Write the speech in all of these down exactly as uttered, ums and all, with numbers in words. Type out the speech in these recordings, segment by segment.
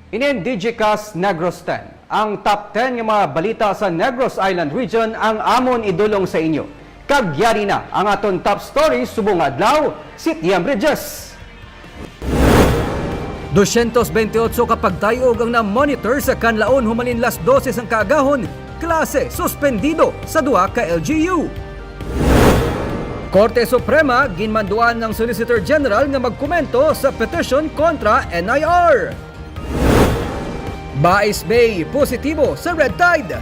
Inin Digicast Negros ten. Ang top ten nga mga balita sa Negros Island Region ang amon idulong sa inyo. Kag yari na ang aton top story subong nga adlaw, Sityembre diyes. Dosyentos bentiocho ka pagtayog ang na-monitor sa Kanlaon humalin las dose sang kaagahon, klase suspendido sa duha ka L G U. Korte Suprema ginmanduan ang Solicitor General nga magkomento sa petition kontra N I R. Baez Bay positibo sa red tide.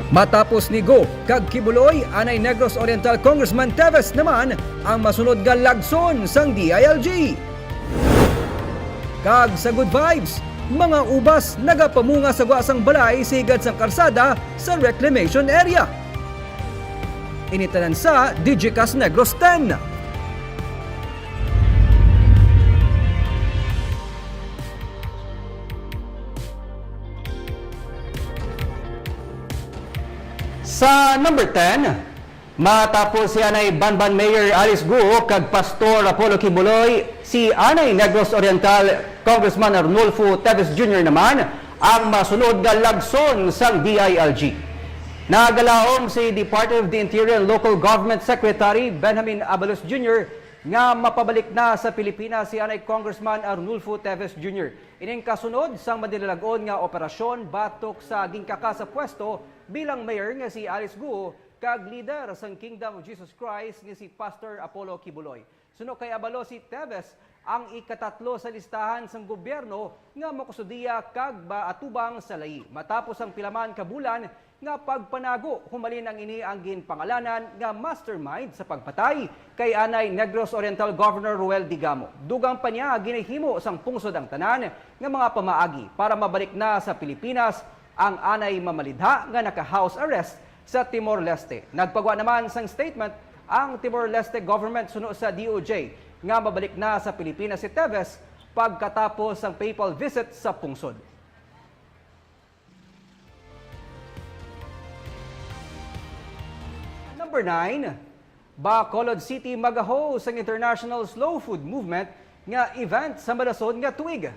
Matapos ni Go kag Quiboloy, anay Negros Oriental Congressman Teves naman ang masunod nga lagson sang D I L G. Kag sa good vibes, mga ubas nagapamunga sa gwa sang balay sa higad sang karsada sa reclamation area. Ini tanan sa Digicast Negros ten. Sa number ten, matapos si anay Banban Mayor Alice Guo kag Pastor Apollo Quiboloy, si anay Negros Oriental Congressman Arnulfo Teves Junior naman ang masunod nga lagson sang D I L G. Nagalaom si Department of the Interior and Local Government Secretary Benjamin Abalos Junior nga mapabalik na sa Pilipinas si anay Congressman Arnulfo Teves Junior. Ining kasunod sang madilalag-on nga operasyon batok sa ginkaka sa pwesto bilang mayor nga si Alice Guo kag lider sang Kingdom of Jesus Christ nga si Pastor Apollo Quiboloy. Suno kay Abalos, si Teves ang ikatatlo sa listahan sang gobyerno nga makustudiya kag maatubang sa layi matapos ang pila man ka bulan nga pagpanago. Humalin ang ini ang ginpangalanan nga mastermind sa pagpatay kay anay Negros Oriental Governor Roel Digamo. Dugang pa niya, ginahimo sang pungsod ang tanan nga mga pamaagi para mabalik na sa Pilipinas ang anay mamalidha nga naka-house arrest sa Timor-Leste. Nagpagwa naman sang statement ang Timor-Leste government suno sa D O J nga mabalik na sa Pilipinas si Teves pagkatapos sang papal visit sa pungsod. Number nine, Bacolod City magahost sang International Slow Food Movement nga event sa madason nga tuig.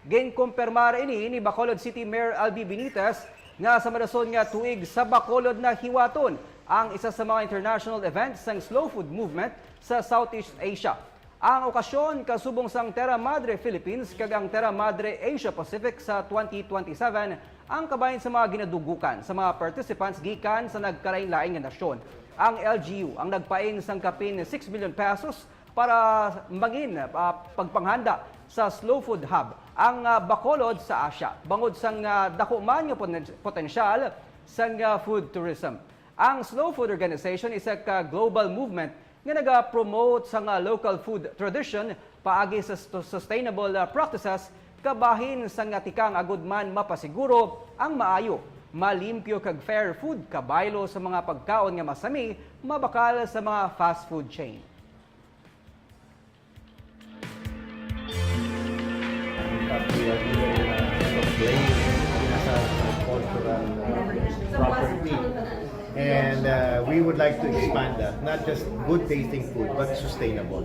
Ginkumpirmar ini ni Bacolod City Mayor Albi Benitez nga sa madason nga tuig sa Bacolod na hiwaton ang isa sa mga international events sang Slow Food Movement sa Southeast Asia. Ang okasyon kasubong sang Terra Madre Philippines kag ang Terra Madre Asia Pacific sa twenty twenty-seven ang kabahin sa mga ginadugukan sa mga participants gikan sa nagkalain-lain nga nasyon. Ang L G U ang nagpain sang kapin six million pesos para mangin, ah, pagpanghanda sa Slow Food Hub, ang, ah, Bacolod sa Asia, bangod sang, ah, dako man nga poten-, potensyal sang, ah, food tourism. Ang Slow Food Organization isa ka global movement nga nagapromote sang, ah, local food tradition paagi sa stu-, sustainable, ah, practices, kabahin sang nga tikang agud man mapasiguro ang maayo, malimpyo kag fair food kabaylo sa mga pagkaon nga masami mabakal sa mga fast food chain. That we are doing, uh, as a cultural, uh, property. And, uh, we would like to expand that, not just good tasting food, but sustainable.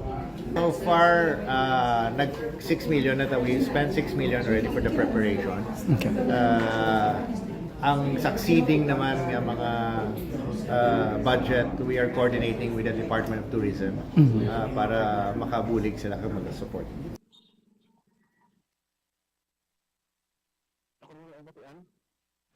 So far, uh, nag six million na ta-, we spent six million already for the preparation. Okay. Uh, ang succeeding naman nga mga, uh, budget, we are coordinating with the Department of Tourism, Mhm. uh, para makabulig sila kag mag-support.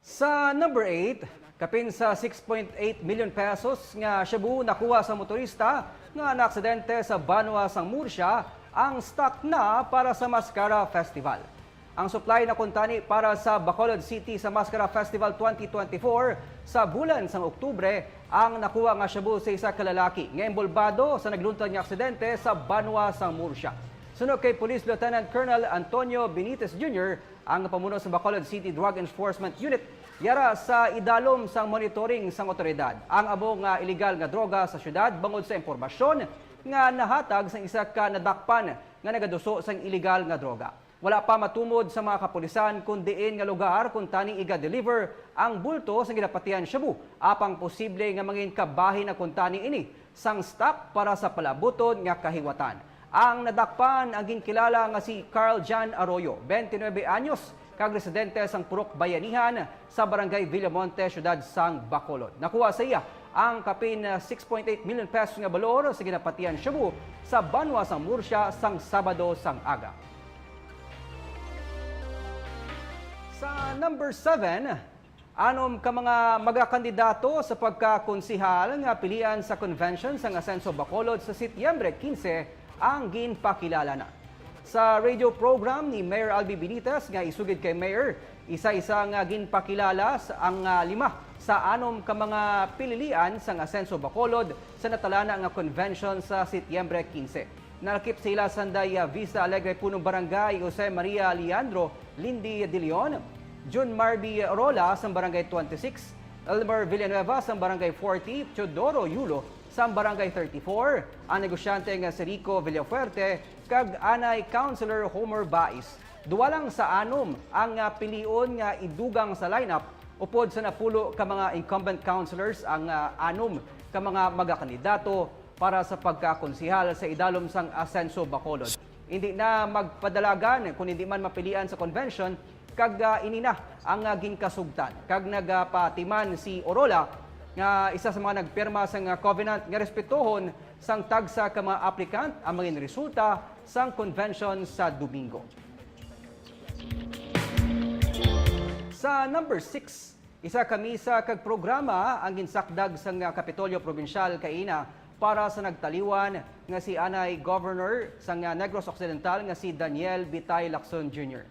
Sa number eight, kapin sa six point eight million pesos nga shabu nakuha sa motorista nga naaksidente sa Banwa sang Murcia ang stock na para sa Mascara Festival. Ang supply na kuntani para sa Bacolod City sa Mascara Festival twenty twenty-four sa bulan sang Oktubre ang nakuha nga shabu sa isa ka lalaki nga inbolbado sa nagluntad nga aksidente sa Banwa sang Murcia. Suno kay Police Lieutenant Colonel Antonio Benitez Junior, ang pamuno sa Bacolod City Drug Enforcement Unit, yara sa idalom sang monitoring sang awtoridad ang amo nga iligal nga droga sa syudad bangod sa impormasyon nga nahatag sang isa ka nadakpan nga nagaduso sang iligal nga droga. Wala pa matumod sa mga kapulisan kon diin nga lugar kuntani iga-deliver ang bulto sang ginapatihan shabu, apang posible nga mangin kabahin na kuntani ini sang stock para sa palaabuton nga kahiwatan. Ang nadakpan ang ginkilala nga si Carl Jan Arroyo, twenty-nine anyos, kag residente sang Purok Bayanihan sa Barangay Villamonte, Siyudad sang Bacolod. Nakuha sa iya ang kapin, ah, six point eight million pesos nga balor sa ginapatihan shabu sa banwa sang Murcia sang Sabado sang aga. Sa number seven, anom ka mga magakandidato sa pagkakonsehal nga pilian sa convention sang Asenso Bacolod sa Setyembre quince ang ginpakilala na. Sa radio program ni Mayor Albi Benitez nga isugid kay Mayor, isa-isa nga ginpakilala sa, ang, ah, lima sa anom ka mga pililian sang Asenso Bacolod sa natalana nga convention sa Setyembre quince. Nalakip sila sanday, ah, Vista Alegre Punong Barangay Jose Maria Leandro Lindy De Leon, Jun Marby Rola sang Barangay twenty-six, Elmer Villanueva sang Barangay forty, Teodoro Yulo sang Barangay thirty-four, ang negosyante nga si Rico Villafuerte, kag anay Councilor Homer Bais. Duwa lang sa anom ang, ah, pilion nga idugang sa lineup upod sa napulo ka mga incumbent councilors ang, ah, anom ka mga magakandidato para sa pagkakonsehal sa idalom sang Asenso Bacolod. Hindi na magpadalagan kon hindi man mapilian sa convention, kag, ah, ini na ang, ah, ginkasugtan. Kag nagapatiman si Orola nga isa sa mga nagpirma sang, ah, covenant nga respetuhon sang tagsa ka mga applicant ang mangin resulta sang convention sa Domingo. Sa number six, isa ka misa kag programa ang ginsakdag sang Kapitolyo Probinsyal kaina para sa nagtaliwan nga si anay Governor sang Negros Occidental nga si Daniel Bitay Lacson Junior.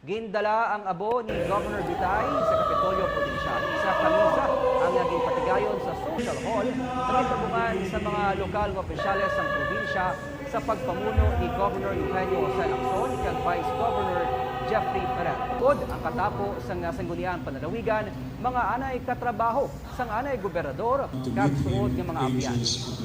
Gindala ang abo ni Governor Bitay sa Kapitolyo Probinsyal. Isa ka misa ang ginpatigayon sa Social Hall, naghitabungan sa mga lokal nga opisyales sang probinsya sa pagpamuno ni Governor Eugenio Jose Lacson kag Vice Governor Jeffrey Ferrer. Tungod ang katapo sang Sangguniang Panlalawigan, mga anay katrabaho sang anay gobernador kag suod nga mga abyan.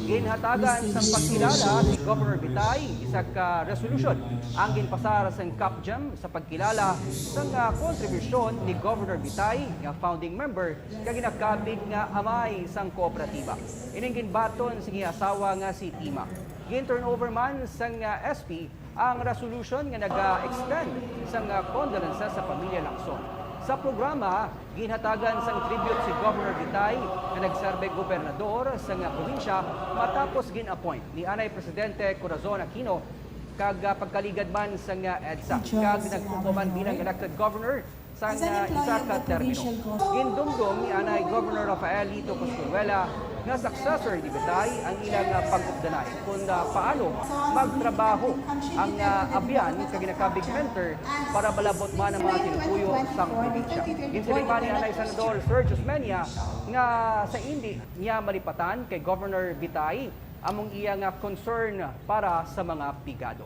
Ginhatagan sang pagkilala si Governor Bitay isa ka resolusyon ang ginpasar sang COPGEM sa pagkilala sang, ah, kontribusyon ni Governor Bitay nga founding member kag ginakabig nga amay sang kooperatiba. Ining ginbaton sang iya asawa nga si Tima. Gin-turnover man sang, ah, S P ang resolution nga naga-extend sang, ah, condolences sa pamilya Lacson. Sa programa, ginhatagan sang tribute si Governor Bitay nga nagserbe gobernador sang, ah, probinsya matapos gin-appoint ni anay Presidente Corazon Aquino kag, ah, pagkaligad man sang, ah, EDSA kag nagtubo man bilang elected governor sang, ah, isa ka termino. Gindumdom ni anay Governor Rafael Lito Coscuruela nga successor ni Bitay ang ilang, ah, pag-updanay kon, ah, paano magtrabaho ang, ah, abyan kag ginakabig mentor para malab-ot man ang mga kinukuyo sang probinsya. Ginsiling man ni anay Senador Sergio Osmeña nga sa indi niya malipatan kay Governor Bitay among iya nga concern para sa mga pigado.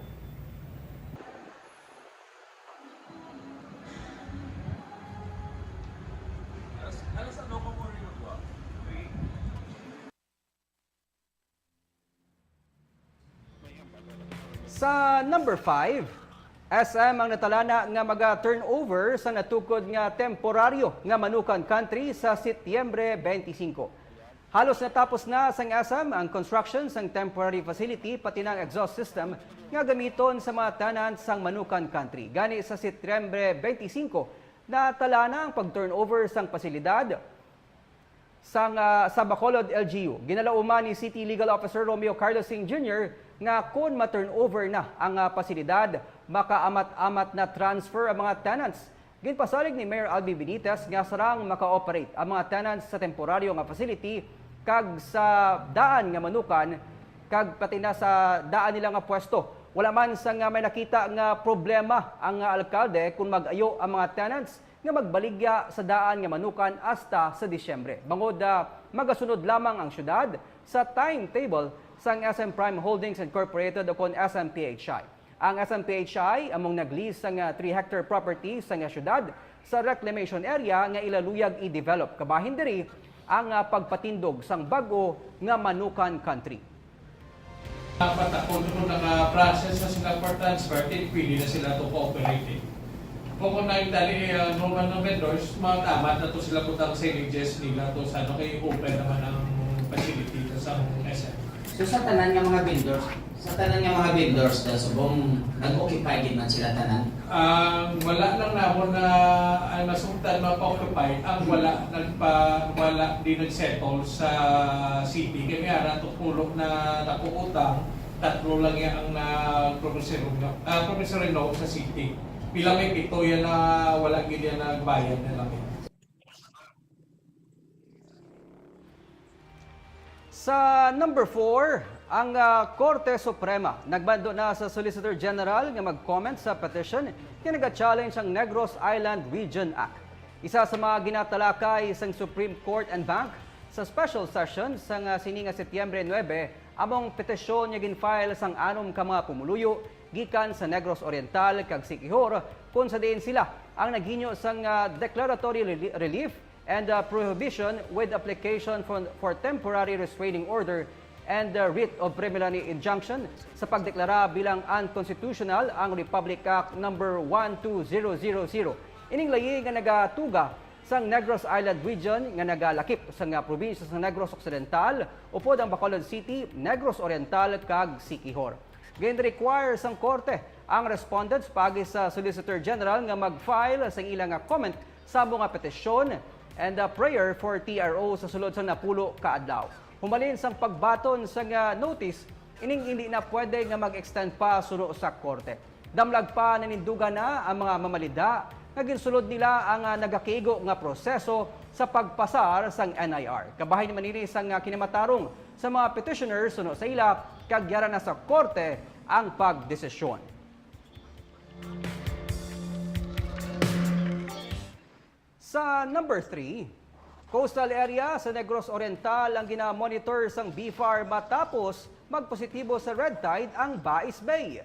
Sa number five, S M ang natalana nga maga-turnover sa natukod nga temporaryo nga Manukan Country sa Setyembre twenty-five. Halos natapos na sang S M ang construction sang temporary facility, pati na ang exhaust system nga gamiton sa mga tenants sang Manukan Country. Gani, sa Setyembre twenty-five, natala na ang pag-turnover sang pasilidad sang, ah, sa Bacolod L G U. Ginalauman ni City Legal Officer Romeo Carlos Singh Junior nga kon ma-turnover na ang, ah, pasilidad, makaamat-amat na transfer ang mga tenants. Ginpasalig ni Mayor Albi Benitez nga sarang maka-operate ang mga tenants sa temporaryo nga facility kag sa daan nga Manukan kag pati na sa daan nila nga pwesto. Wala man sang may nakita nga problema ang alkalde kon mag-ayo ang mga tenants nga magbaligya sa daan nga Manukan hasta sa Disyembre, bangod, ah, magasunod lamang ang syudad sa timetable sang S M Prime Holdings Incorporated o kon S M P H I. Ang S M P H I among nag-lease sang, ah, three hectare property sang, ah, syudad sa reclamation area nga ilaluyag i-develop. Kabahin diri ang, ah, pagpatindog sang bag-o nga Manukan Country. Dapat ako, kung naka-process na sila for transfer, then pwede na sila to cooperate. Kung, kung naitali, eh, normal ng vendors, matamat na to sila putang sillages nila to sa ano, kay open naman ang facility sa S M. So, sa tanan nga mga vendors, Sa tanan nga mga vendors, da subong nag-occupy gid man sila tanan? Ang wala lang namon na ang nasugtan mapa-occupy, ang wala nagpa-, wala di nag-settle sa city. Kay may ara to pulo na dako utang, tatlo lang ya ang nag-promissory note, ah, promissory note sa city. Pila may pito yan na wala gid yan nagbayad na lang yan. Sa number four, ang, ah, Korte Suprema nagmando na sa Solicitor General nga mag-comment sa petition nga naga-challenge ang Negros Island Region Act. Isa sa mga ginatalakay sang Supreme Court en banc sa special session sang, ah, sini nga Setyembre nuebe, amo ang petisyon nga gin-file sang anom ka mga pumuluyo gikan sa Negros Oriental kag Siquijor, kun sa diin sila ang naghinyo sang, ah, declaratory reli-, relief and, uh, prohibition with application for, for temporary restraining order and, uh, writ of preliminary injunction sa pagdeklara bilang unconstitutional ang Republic Act Number one two zero zero zero. Ining layi nga nagatuga sang Negros Island Region nga nagalakip sa nga probinsya sa Negros Occidental, upod ang Bacolod City, Negros Oriental, kag Siquijor. Gin-require sang korte ang respondents paagi sa Solicitor General nga mag-file sang ila nga comment sa amo nga petisyon and, uh, prayer for T R O sa sulod sang napulo ka adlaw. Humalin sang pagbaton sang, uh, notice, ining hindi na pwede nga mag-extend pa suno sa korte. Damlag pa nanindugan na ang mga mamalida nga ginsulod nila ang, uh, nagakigo nga proseso sa pagpasar sang N I R. Kabahin man ini sang, uh, kinamatarong sa mga petitioners suno sa ila, kag yara na sa korte ang pagdesisyon. Sa number three, coastal area sa Negros Oriental ang gina-monitor sang BFAR matapos magpositibo sa red tide ang Bais Bay.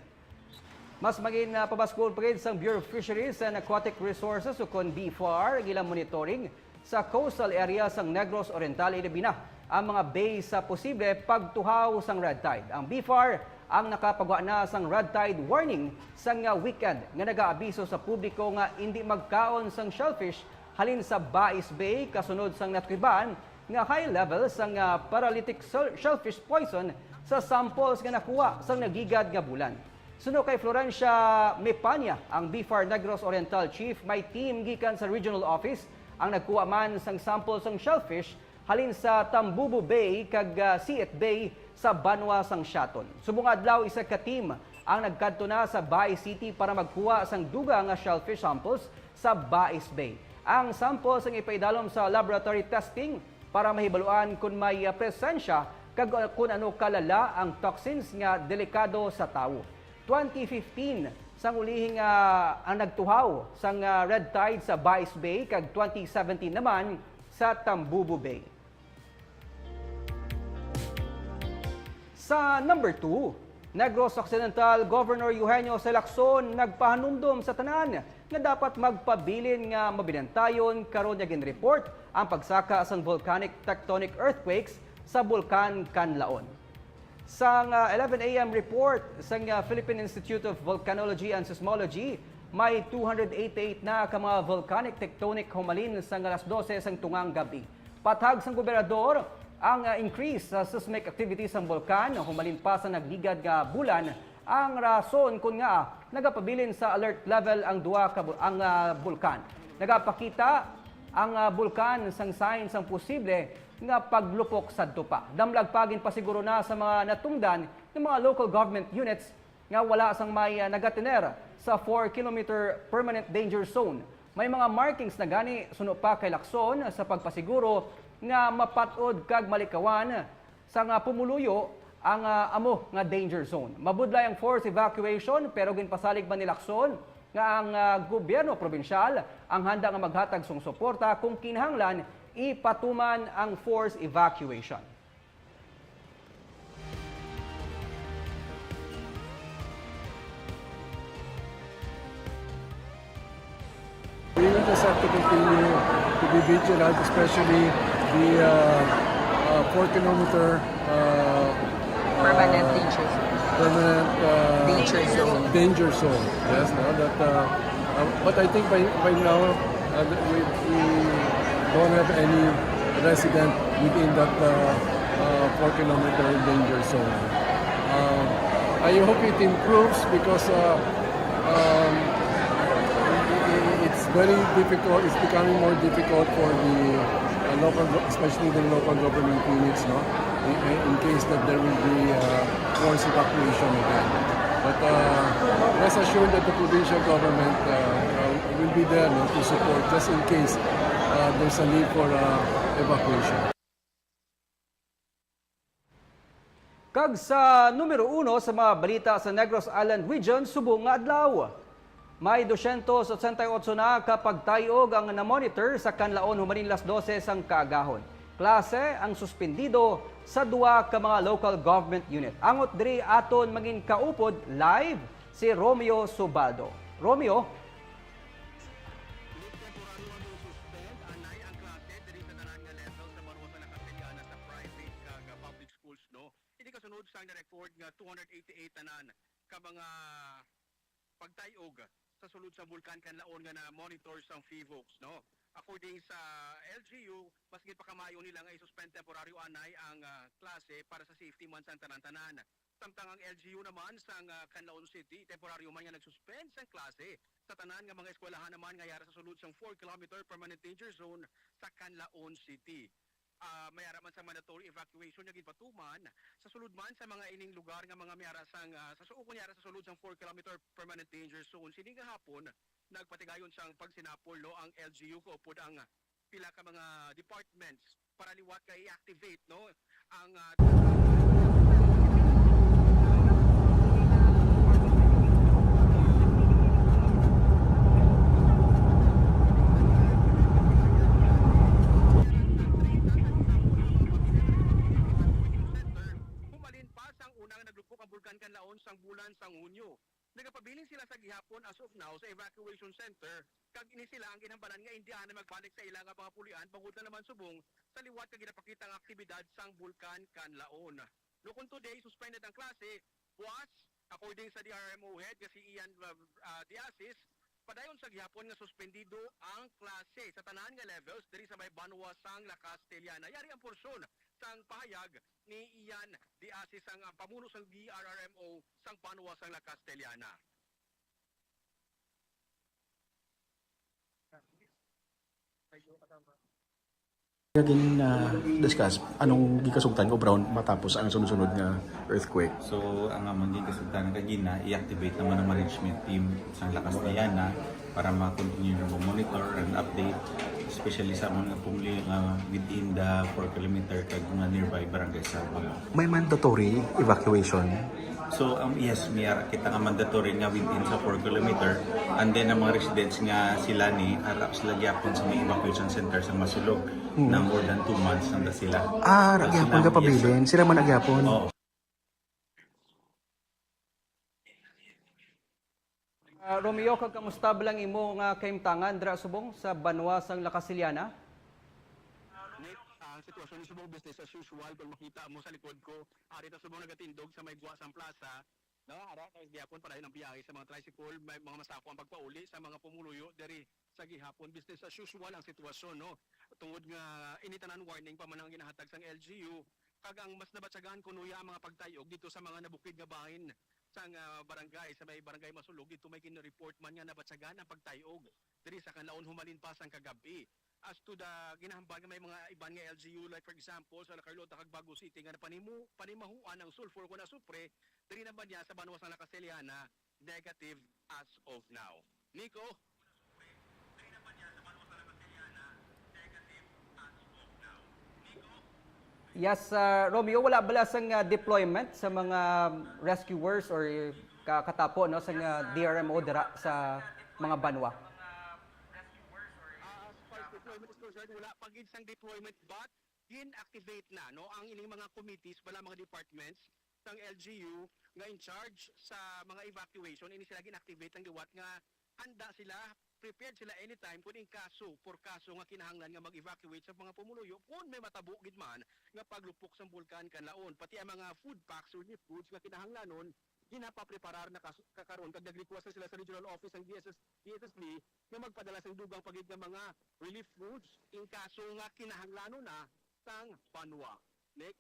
Mas mangin, ah, pabaskol pa gid sang Bureau of Fisheries and Aquatic Resources, ukon BFAR, ang ilang monitoring sa coastal area sang Negros Oriental, ilabi na ang mga bay sa posible pagtuhaw sang red tide. Ang BFAR ang nakapagwa na sang red tide warning sang, ah, weekend, nga nagaabiso sa publiko nga indi magkaon sang shellfish halin sa Bais Bay kasunod sang natukiban nga high level sang, ah, paralytic shell-, shellfish poison sa samples nga nakuha sang nagligad nga bulan. Suno kay Florencia Mepania, ang BFAR Negros Oriental Chief, may team gikan sa regional office ang nagkuha man sang sample sang shellfish halin sa Tambubo Bay kag, ah, Siet Bay sa banwa sang Siaton. Subong adlaw, isa ka team ang nagkadto na sa Bais City para magkuha sang dugang nga shellfish samples sa Bais Bay. Ang samples ang ipaidalom sa laboratory testing para mahibaluan kon may, ah, presensya kag, ah, kon ano kalala ang toxins nga delikado sa tawo. Twenty fifteen sang ulihi nga ang nagtuhaw sang, ah, red tide sa Bais Bay, kag twenty seventeen naman sa Tambubo Bay. Sa number two, Negros Occidental Governor Eugenio C. Lacson nagpahanumdom sa tanan nga dapat magpabilin nga mabinantayon karon nga gin-report ang pagsaka sang volcanic tectonic earthquakes sa Bulkan Kanlaon. Sang, ah, eleven A M report sang, ah, Philippine Institute of Volcanology and Seismology, may two hundred eighty-eight na ka mga volcanic tectonic humalin sang alas dose sang tungang gab-i. Patag sang gobernador, ang, ah, increase sa seismic activity sang bulkan humalin pa sa nagligad nga bulan ang rason kon ngaa nagapabilin sa alert level ang duha ka bu-, ang, ah, bulkan. Nagapakita ang, ah, bulkan sang sign sang posible nga paglupok sadto pa. Damlag pa ginpasiguro na sa mga natungdan ng mga local government units nga wala sang may, ah, nagatener sa four kilometer permanent danger zone. May mga markings na gani suno pa kay Lacson sa pagpasiguro nga mapat-od kag malikawan sa nga pumuluyo ang, ah, amo nga danger zone. Mabudlay ang forced evacuation, pero ginpasalig man ni Lacson nga ang, ah, gobyerno probinsyal ang handa nga maghatag sang suporta kung kinahanglan ipatuman ang forced evacuation. We will just have to continue to be vigilant, especially the, uh, uh, four kilometer, uh, Permanent uh, danger zone. Permanent, uh, Danger zone. Danger zone. Yes, no, that, uh, uh, but I think by, by now, uh, we, we don't have any resident within that, uh, uh, four kilometer danger zone. Um, I hope it improves because uh, um, it's very difficult. It's becoming more difficult for the uh, local, go- especially the local government units, no, in, in case that there will be uh, forced evacuation again. But uh, rest assured that the provincial government uh, uh, will be there, no, to support just in case uh, there's a need for uh, evacuation. Kag sa numero uno sa mga balita sa Negros Island Region subong nga adlaw. May dosyentos otsenta y otso na ka pagtayog ang na-monitor sa Kanlaon humanin las dose sang kaagahon. Klase ang suspendido sa duha ka mga local government unit. Angot diri aton mangin kaupod live si Romeo Subaldo. Romeo? Temporaryo nga suspend anay ang klase diri sa tanan nga level sa banwa sa La Castellana sa private kag public schools, no? Ini kasunod sang na-record nga two hundred eighty-eight tanan ka mga pagtayog sa sulod sa Bulkan Kanlaon nga na-monitor sang PHIVOLCS, no? According sa L G U, mas ginpakamaayo nila nga i-suspend temporaryo anay ang ah, klase para sa safety man sang tanan-tanan. Samtang ang L G U naman sang ah, Kanlaon City, temporaryo man nga nag-suspend sang klase sa tanan nga mga eskwelahan naman nga yara sa sulod sang four kilometer permanent danger zone sa Kanlaon City. Ah, may ara man sa mandatory evacuation nga ginpatuman sa sulod man sa mga ining lugar nga mga may ara sang ah, sa suok nga may ara sa sulod sang four kilometer permanent danger zone. Sini nga hapon nagpatigayon sang pagsinapol, no, ang L G U kaupod ang pila ka mga departments para liwat kay i-activate, no, ang ah, Center, humalin pa sang una nga naglupok ang Bulkan Kanlaon sang bulan sang Hunyo. Nagapabilin sila sa gihapon as of now sa evacuation center, kag ini sila ang ginhambalan nga indi anay magbalik sa ila nga mga pulian bangod na naman subong sa liwat nga ginapakita ang aktibidad sang Bulkan Kanlaon. No, kung today suspended ang klase, buwas, according sa D R M O head nga si Ian uh, uh, Diasis, padayon sa gihapon nga suspendido ang klase sa tanan nga levels diri sa may banwa sang La Castellana. Yari ang porsyon sang pahayag ni Ian Diasis, ang uh, pamuno sang D R R M O sang banwa sang La Castellana. Nga gin-discuss, anong gikasugtan nga obrahon matapos ang sunod-sunod nga earthquake? So, ang among gikasugtan kagina, i-activate naman ang management team sang La Castellana para ma-continue na mo-monitor and update, especially sa mga pumuli nga within the four kilometer kag mga nearby barangay sa Banwa. May mandatory evacuation? So, um, yes, may ara kita nga mandatory nga within sa four kilometer, and then ang mga residents nga sila ni ara sila gyapon sa may evacuation center sa Masulog na more than two months na sila. Ah, ra gyapon Sila, ka pabilin. Sila man agyapon. Oo. Ah, Romeo, kag kamusta ba lang imo nga kahimtangan dira subong sa banwa sang La Castellana? Nick, ang sitwasyon ni subong business as usual kung makita mo sa likod ko. Ari ta subong nagatindog sa may gwa sang plaza. No, ara, kay gihapon padayon ang biyahe sa mga tricycle, may mga masako ang pagpauli sa mga pumuluyo diri sa gihapon. Business as usual ang sitwasyon, no? Tungod nga ini tanan warning pa man ang ginahatag sang L G U, kag ang mas nabatyagan kuno ya ang mga pagtayog dito sa mga nabukid nga bahin sang ah, barangay, sa may barangay Masulog, dito may gin-report man nga nabatyagan ang pagtayog diri sa Kanlaon humalin pa sang kagab-i. As to the ginahambal nga may mga iban nga L G U, like for example sa La Carlota kag Bago City nga napanimo panimahuan ang sulfur kon asupre, diri naman niya sa banwa sang La Castellana, negative as of now. Nico? Yes, ah, Romeo, wala bala sang ah, deployment sa mga rescuers or ka katapo, no, sang ah, D R M O dira sa mga banwa? Ah, as far as deployment is concerned, wala pa gid sang deployment, but gin-activate na, no, ang ining mga committees, wala mga departments sang L G U nga in charge sa mga evacuation. Ini sila gin-activate ang liwat nga handa sila, prepared sila anytime kung in kaso, por kaso nga kinahanglan nga mag-evacuate sa mga pumuluyo kung may matabo gid man nga paglupok sang Bulkan Kanlaon. Pati ang mga food packs, relief goods nga kinahanglanon, ginapapreparar na kas- kakaron, kag nag-request na sila sa regional office sang D S S, D S S D nga magpadala sang dugang pa gid nga mga relief goods in kaso nga kinahanglanon na sang banwa. Nick?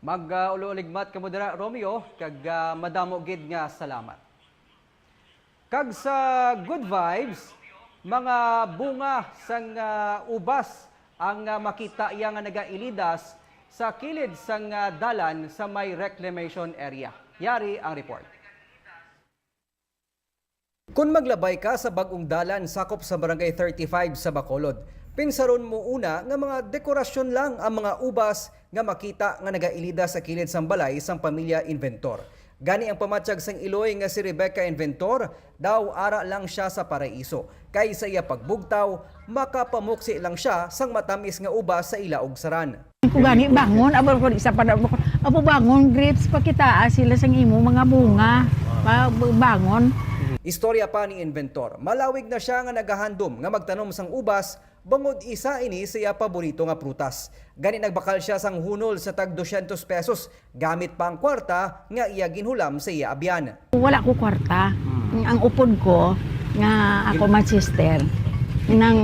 Mag, ah, ulo-uligmat kamo dira, Romeo, kag, ah, madamo gid nga salamat. Kag sa good vibes, mga bunga sang, ah, ubas ang, ah, makita iya nga nagailidas sa kilid sang, ah, dalan sa may reclamation area. Yari ang report. Kon maglabay ka sa bag-ong dalan sakop sa Barangay thirty-five sa Bacolod, pinsaron mo una nga mga dekorasyon lang ang mga ubas nga makita nga nagailida sa kilid sang balay sang pamilya Inventor. Gani ang pamatyag sang iloy nga si Rebecca Inventor, daw ara lang sia sa paraiso, kay sa iya pagbugtaw, makapamuksi lang sia sang matamis nga ubas sa ila ugsaran. Ko gani bangon, abo ko isa pa na, abo bangon, grapes, pakitaa sila sang imo mga bunga. Pa, bangon. Istorya pa ni Inventor, malawig na sia nga nagahandom nga magtanom sang ubas, bangod isa ini sa iya paborito nga prutas. Gani nagbakal sia sang hunol sa tag dosyentos pesos, gamit pa ang kwarta nga iya ginhulam sa iya abyan. Wala ko kwarta. Ang upod ko nga ako man sister, nang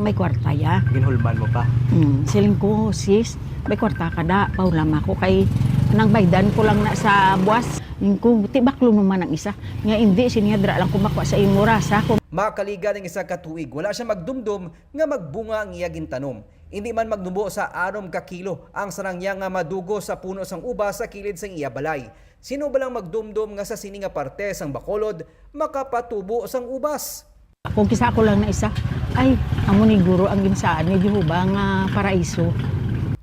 may kwarta ya. Ginhulman mo pa? Mm, siling ko, "Sis, may kwarta ka da, pahulam ako kay nang baydan ko lang na sa buwas." Ning ko, "Ti baklo naman ang isa." Nga hindi, siya dira lang ko makuha sa imo rasa ko. Makaliga ng isa ka tuig, wala siya magdumdom nga magbunga ang iya gintanom. Hindi man magnubo sa anom ka kilo ang sarang niya nga madugo sa puno sang ubas sa kilid sang iya balay. Sino ba lang magdumdom nga sa sini nga parte sang Bacolod makapatubo sang ubas? Kung kisa ako lang na isa, ay, amo ni guro ang ginsaad ni Jehovah nga paraiso.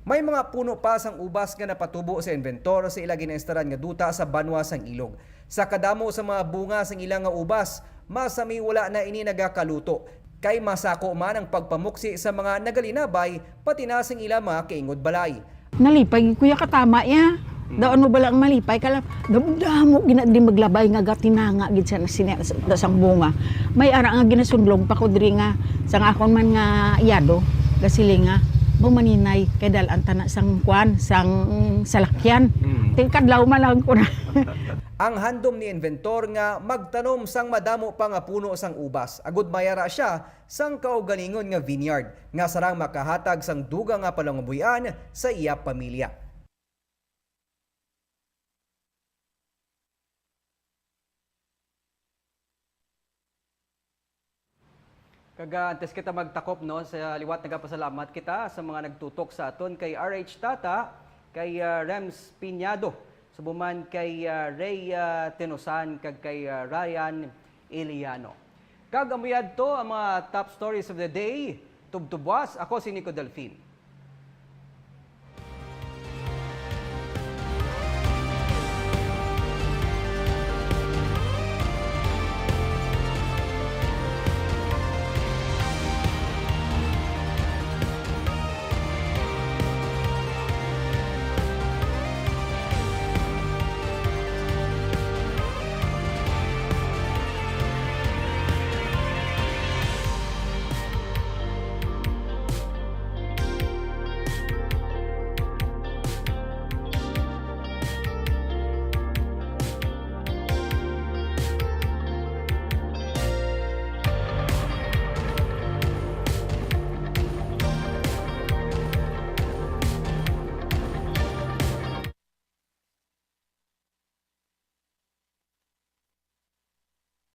May mga puno pa sang ubas nga napatubo sa Inventor sa ila ginainstaran nga duta sa banwa sang Ilog. Sa kadamo sa mga bunga sang ila nga ubas, masami wala na ini nagakaluto, kay masako man ang pagpamuksi sa mga nagalinabay, pati na sing ila mga kaingod balay. Nalipay gid ko ya katama ya. Daw ano bala ang malipay ka lang. Damo-damo gina di maglabay nga gatinanga gid sa, sa, sa, sa bunga. May ara nga ginasundlong pa ko diri nga sa akon man nga yado, gasiling nga, "Mo maninay, kay dal-an tana sang kuan, sang salakyan." Mm. Ti kadlaw man lang ko na. Ang handom ni Inventor nga magtanom sang madamo pa nga puno sang ubas, agud mayara sia sang kaugalingon nga vineyard nga sarang makahatag sang dugang nga palangabuy-an sa iya pamilya. Kag, ah, antes kita magtakop, no, sa liwat nagapasalamat kita sa mga nagtutok sa aton, kay R H Tata, kay, ah, Rems Piñado, subo man kay, ah, Ray, ah, Tenosan, kag kay, ah, Ryan Iliano. Kag amo yadto ang mga top stories of the day. Tubtubwas, ako si Nico Delfin.